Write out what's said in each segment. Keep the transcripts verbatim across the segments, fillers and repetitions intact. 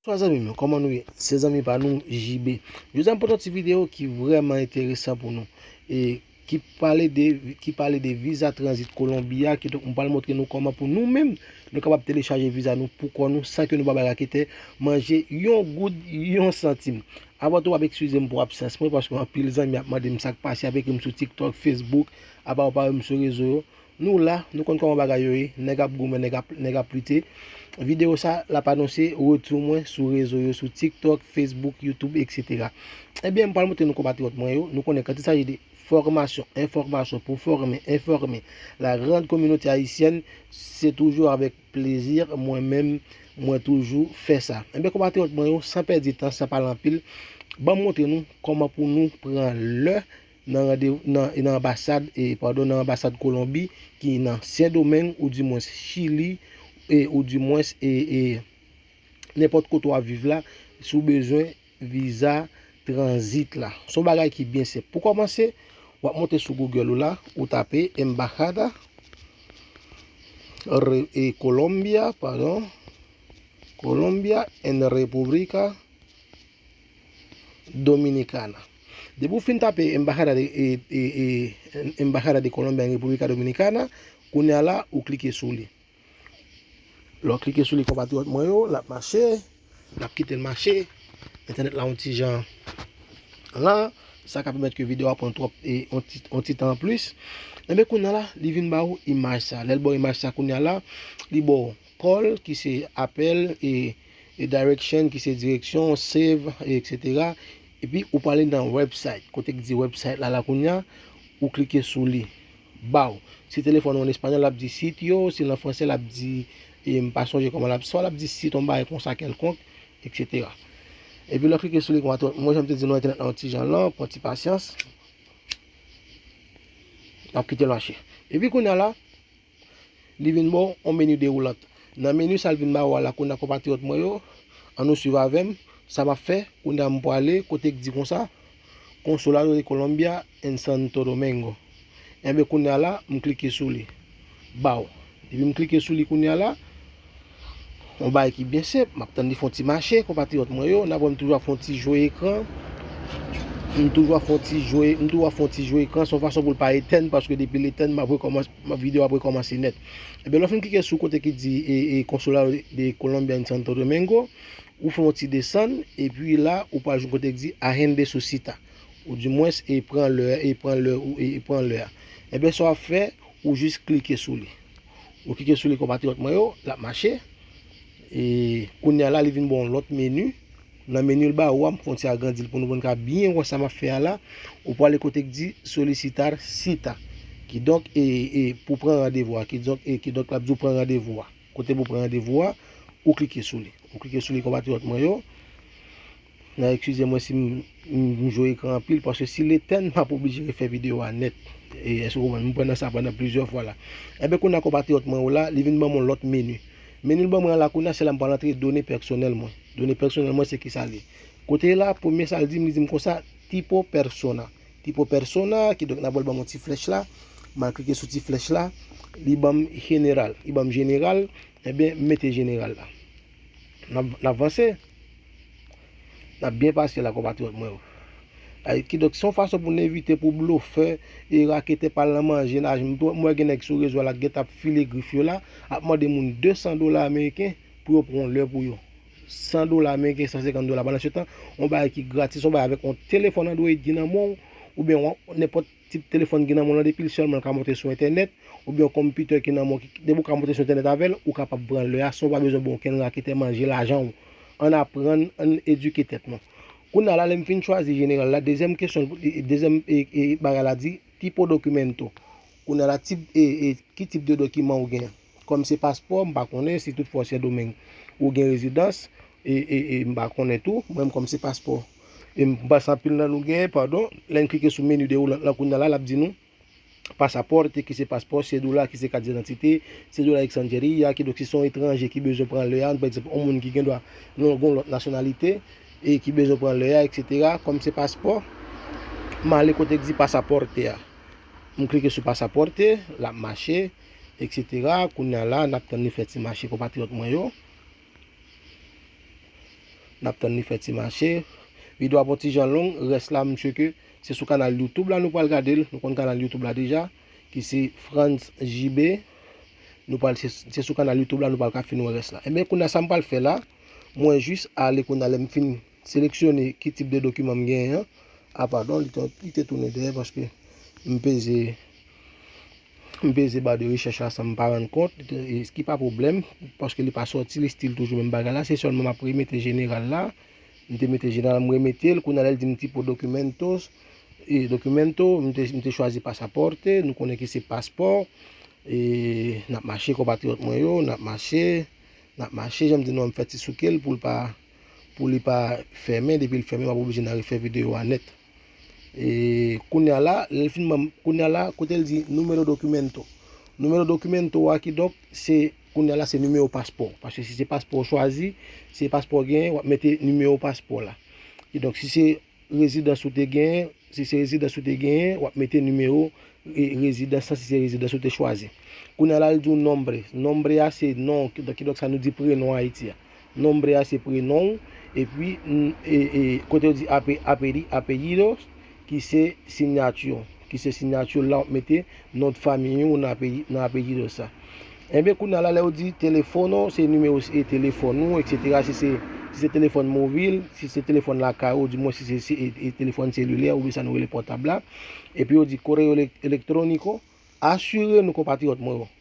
Bonswa zanmi m yo, kòman nou ye? Se zanmi pa nou, J B. Jodi a m pote yon ti videyo ki vrèman enteresan pou nou. E ki pale de, ki pale de viza tranzit Kolonbi a, kidonk m pral montre nou kòman pou nou menm, nou kapab telechaje viza nou pou kò nou san ke nou pa bay raketè manje yon goud, yon santim. Avan tou, w ap eskize m pou absans mwen, paske anpil zanmi ap mande m sa k pase, ap ekri m sou TikTok, Facebook, apa yo pa wè m sou rezo yo. Nou la, nou konn kòman bagay yo ye, nèg ap goumen, nèg ap, nèg ap lite. Videyo sa, l ap anonse retou mwen sou rezo yo, sou TikTok, Facebook, YouTube, et cetera. Ebyen, m pral montre nou konpatriyòt mwen yo, nou konnen quand il s'agit de fòmasyon, enfòmasyon, pou fòme, enfòme la grande communauté haïtienne, se toujou avèk plezi, mwen menm, mwen toujou fè sa. Ebyen, konpatriyòt mwen yo, san pèdi tan, san pale anpil, ban m montre nou kòman pou nou pran lè nan rande, nan, nan anbasad, e, padon, nan anbasad Kolonbi ki nan Sendomeng, oudimwens Chili, e, oudimwens, e, e, nenpòt kote w ap viv la, si w bezwen viza tranzit la. Se yon bagay ki byen senp. Pou kòmanse, w ap monte sou Google ou la, ou tape Embajada re, e, Colombia, padon, Colombia en República Dominicana. Depi w fin tape Embajada de, e, e, e, Embajada de Colombia en República Dominicana, kounye a la, ou klike sou li. Lè w klike sou li, konpatriyòt mwen yo, l ap mache, l ap kite l mache. Entènèt la yon ti jan lan, sa ka pèmèt ke videyo a pran twòp e yon ti, yon ti tan anplis. Enben, kounye a la, li vin ba ou imaj sa. Lè l ba w imaj sa kounye a la, li ba w call, ki se apèl, e, e direction, ki se direksyon, save, e et cetera. Epi, ou prale nan website. Kote k di website la, la kounye a, ou klike sou li. Ba w. Si telefòn ou an espanyòl, l ap di sitio, si l an fransè, l ap di, e, m pa sonje kòman l ap, swa l ap di sit, yon bagay konsa kèlkonk, et cetera. Epi, lè w klike sou li, konpatriyòt, mwen, jan m te di nou, entènèt la yon ti jan lan, pran ti pasyans. N ap kite l mache. Epi, kounye a la, li vin ba w yon meni dewoulant. Nan meni sa l vin ba ou a la, kounye a, konpatriyòt mwen yo, ann nou swiv avè m, sa m ap fè, kounye a m prale kote k di konsa, Consulado de Colombia en Santo Domingo. Enben, kounye a la, m klike sou li. Ba w. Depi m klike sou li kounye a la, yon bagay ki byen senp, m ap tann li fè yon ti mache, konpatriyòt mwen yo, n ap wè m toujou ap fè yon ti jwe ekran. M toujou ap fè yon ti jwe, m toujou ap fè yon ti jwe ekran, se yon fason pou l pa etèn, paske depi l etèn, m ap rekòmanse, m ap, videyo ap rekòmanse nèt. Ebyen, lè w fin klike sou kote ki di, e, e, Consulado de Colombia en Santo Domingo, ou fè yon ti desann, epi la, ou pral jwenn kote ki di Agende su cita. Oudimwen, e pran lè, e pran lè, ou, e, e pran lè a. Ebyen, sa w ap fè, ou jis klike sou li. Ou klike sou li, konpatriyòt mwen yo, l ap mache. E kounye a la, li vin ba w yon lòt meni. Nan meni l ba ou a, m fè yon ti agrandi l pou nou, pou n ka byen wè sa m ap fè a la. Ou prale kote k di Solicitar cita. Kidonk, e, e, pou pran randevou a. Kidonk, e, kidonk, l ap di w pran randevou a. Kote pou pran randevou a, ou klike sou li. Ou klike sou li, konpatriyòt mwen yo. N a eskize mwen si m, m, m jwe ekran anpil, paske si l etèn, m ap oblije refè videyo a nèt. E èske w konprann? M pran nan sa pandan plizyè fwa la. Enben, kounye a, konpatriyòt mwen yo la, li vin ban m yon lòt meni. Meni l ban mwen an la, kounye a, se la m pral antre done pèsonèl mwen. Done pèsonèl mwen, se ki sa l ye? Kote la, premye sa l di m, li di m konsa, tipo persona. Tipo persona, kidonk, n ap wè l ban m yon ti flèch la. M al klike sou ti flèch la. Li ban m jeneral. Li ban m jeneral. Ebyen, m mete jeneral la. N ap, n ap vanse. N ap byen pase la, konpatriyòt mwen yo. Ay, kidonk, se yon fason pou n evite pou blofè e raketè pa al nan manje, nan, m wè gen nèg sou rezo a la k gentan ap file grif yo la, ap mande moun de san dola ameriken pou yo pran yon lè pou yo. San dola ameriken, san senkant dola. Pandan se tan, yon bagay ki gratis, yon bagay avèk yon telefòn Android ki nan men w, oubyen yon, nenpòt tip telefòn ki nan men w lan, depi l sèlman l ka monte sou entènèt, oubyen yon konpitè ki nan men w, ki, depi w ka monte sou entènèt avè l, ou kapab pran lè a san w pa bezwen ba okenn raketè manje lajan w. Ann aprann, ann edike tèt nou. Kounye a la, lè m fin chwazi jeneral la, dezyèm kesyon, dezyèm, e, e, bagay la di, tipo documento. Kounye a la, tip, e, e, ki tip de dokiman ou gen? Kòm se paspò, m pa konnen si toutfwa Sendomeng ou gen rezidans, e, e, e, m pa konnen tou, mwen menm kòm se paspò. E m panse anpil nan nou gen, padon, lè n klike sou meni dewoulan lan kounye a la, l ap di nou, pasaporte, ki se paspò, cédula, ki se kat didantite, cédula de extranjería, kidonk si se yon etranje ki bezwen pran lè a, pa egzanp, yon moun ki gen dwa nan yon lòt nasyonalite, e ki bezwen pran lè a, et cetera, kòm se paspò, m ale kote k di pasaporte a. M klike sou pasaporte, l ap mache, et cetera. Kounye a la, n ap tann li fè ti mache, konpatriyòt mwen yo. N ap tann li fè ti mache. Videyo ap yon ti jan long, rès la, m sure ke se sou kanal YouTube la nou pral gade l. Nou konn kanal YouTube la deja, ki se Frantz J B. Nou pral, se, se sou kanal YouTube la nou pral ka fin wè rès la. Ebyen, kounye a sa m pral fè la, mwen jis ale kounye a lè m fin seleksyone ki tip de dokiman m genyen an. A, padon, li te, li te tounen dèyè paske m peze, m peze ba de rechèch la san m pa rann kont, e, ki pa pwoblèm, paske li pa sòti, li still toujou menm bagay la, se sèlman m ap remete jeneral la, m te mete jeneral, m remete l, kounye a lè l di m tipo documentos, e, documento, m te, m te chwazi pasaporte, nou konnen ki se paspò, e, n ap mache konpatriyòt mwen yo, n ap mache, n ap mache, jan m di nou an, m fè ti souke l pou l pa, pou li pa fèmen, depi l fèmen, m ap oblije n a refè videyo a nèt. E kounye a la, lè l fin ban m, kounye a la, kote l di numero documento. Numero documento a, kidonk, se, kounye a la, se nimewo paspò. Paske si se paspò w chwazi, se paspò w genyen, w ap mete nimewo paspò la. Kidonk, si se rezidans ou te genyen, si se rezidans ou te genyen, w ap mete nimewo, e, rezidans lan, si se rezidans ou te chwazi. Kounye a la, l di w nombre. Nombre a, se non, kidonk, kidonk sa nou di prenon Ayiti a. Nombre a se prenon w, epi, n-, e, e, kote yo di ape-, apeli-, apellidos, ki se sinyati w, ki se sinyati w la w ap mete non de fanmi w nan apeyi-, nan apellidos sa. Enben, kounye a la, lè yo di telefono, se nimewo e telefòn ou, etsetera. Si se, si se telefòn mobil, si se telefòn lakay ou, di mwen si se, se, e, e telefòn selilè, oubyen sa nou rele pòtab la. Epi yo di correo ele-, electrónico, asire nou, konpatriyòt mwen yo.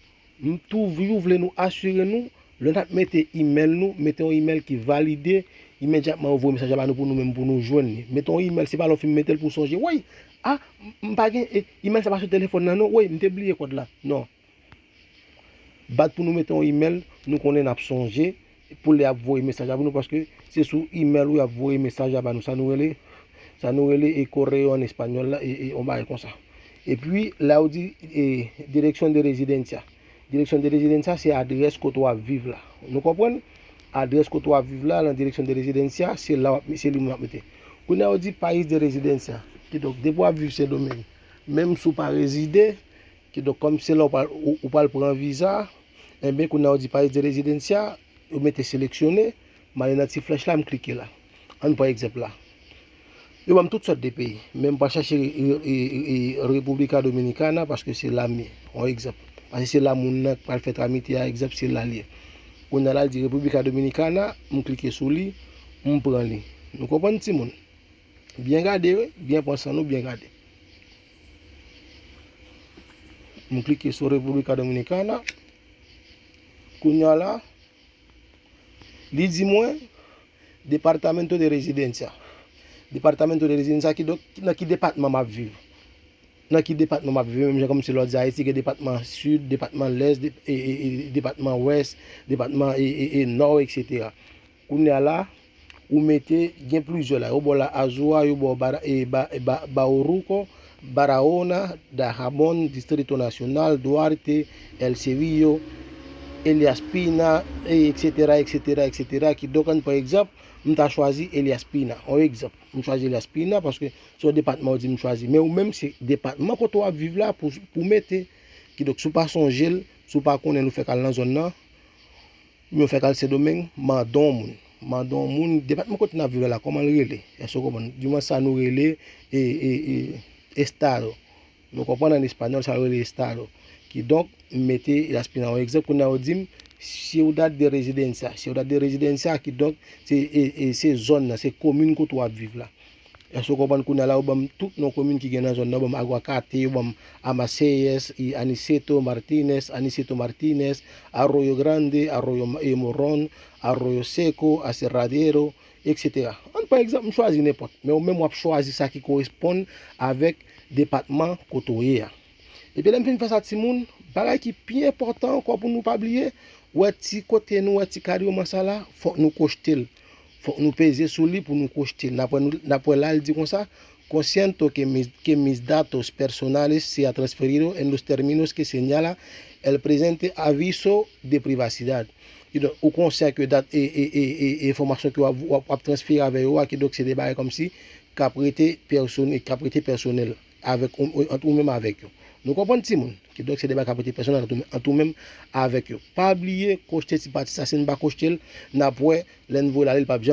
M toujou vle nou asire nou, lè n ap mete email nou, mete yon email ki valide, imedyatman yo voye mesaj la ba nou pou nou menm, pou nou jwenn li. Mete yon email, se pa lè w fin mete l pou w sonje, woy, a, m, m pa gen, e, email sa pa sou telefòn nan non, woy, m te bliye kòd la. Non. Bat pou nou mete yon email, nou konnen n ap sonje, pou lè y ap voye mesaj la pou nou, paske se sou email ou y ap voye mesaj la ba nou. Sa nou rele, sa nou rele e correo an espanyòl la, e, e yon bagay konsa. Epi, la yo di, e, dirección de residencia. Dirección de residencia, se adrès kote w ap viv la. Nou konprann? Adrès kote w ap viv la, nan dirección de residencia, se la w ap, se li moun ap mete. Kounye a yo di país de residencia. Kidonk, depi w ap viv Sendomeng, menm si w pa rezide, kidonk, kòm se la w pral, ou, ou pral pran viza, enben, kounye a yo di país de residencia, yo mete seleksyone, m ale nan ti flèch la, m klike la. Ann pran egzanp la. Yo ban m tout sòt de peyi, men m pral chache e, e, e, e República Dominicana paske se la m ye. Yon egzanp. Paske se la moun nan k pral fè tramite a, egzanp, se la l ye. Kounye a la, l di República Dominicana, m klike sou li, m pran li. Nou konprann, timoun? Byen gade, wi, byen pran san nou, byen gade. M klike sou República Dominicana. Kounye a la, li di mwen, Departamento de Residencia. Departamento de Residencia, kidonk, nan ki depatman m ap viv? Nan ki depatman m ap viv? Menm jan kòmsi lè w di Ayiti, gen depatman Sid, depatman Lès, de, e, e, e, depatman Wès, depatman, e, e, e, Nò, etsetera. Kounye a la, ou mete, gen plizyè la. Yo ba w la Azua, yo ba w Bara-, e, Ba-, e, Ba-, Bauruco, Barahona, Dajabón, Distrito Nacional, Duarte, El Sevillo, Elías Piña, e, etsetera, etsetera, etsetera. Kidonk, ann pran egzanp, m ta chwazi Elías Piña. Yon egzanp, m chwazi Elías Piña paske se yon depatman ou di m chwazi. Men ou menm, se depatman kote w ap viv la pou, pou mete. Kidonk, si w pa sonje l, si w pa konnen l, ou fèk al nan zòn nan, oubyen w fèk al Sendomeng, mande yon moun. Mande yon moun, depatman kote n ap viv la, la, kòman l rele? Èske w konprann? Di mwen sa nou rele, e, e, e, estado. Nou konprann an espanyòl, sa yo rele estado. Kidonk, m mete Elías Piña yon egzanp, kounye a yo di m, Ciudad de Residencia. Ciudad de Residencia, kidonk, se, e, e, se zòn nan, se komin kote w ap viv la. Èske w konprann kounye a la, yo ban m tout non komin ki gen nan zòn nan, yo ban m Aguacate, yo ban m Amaseyes, e, Aniceto Martínez, Aniceto Martínez, Arroyo Grande, Arroyo Ma-, e, Morón, Arroyo Seco, Aserradero, etsetera. Ann pran egzanp, m chwazi nenpòt, men ou menm w ap chwazi sa ki koresponn avèk depatman kote w ye a. Epi lè m fin fè sa, timoun, bagay ki pi enpòtan ankò pou nou pa bliye, wè ti kote nou wè ti kadreman sa la, fòk nou kochte l. Fòk nou peze sou li pou nou kochte l. N ap wè, nou, n ap wè la, l di konsa, Consciente que mis, que mis datos personales sea transferido en los términos que señala el presente aviso de privacidad. Kidonk, ou konsyan ke dat e, e, e, e, enfòmasyon ke w ap, w ap, w ap transfere avè yo a, kidonk se de bagay kòmsi k ap rete pèsone-, k ap rete pèsonèl avèk ou, ou, ant ou menm avèk yo. Nou konprann, timoun? Kidonk, se de bagay k ap rete pèsonèl ant ou, ant ou menm avèk yo. Pa bliye, kochte ti pati sa. Si n pa kochte l, n ap wè, lè n voye l ale, l p ap janm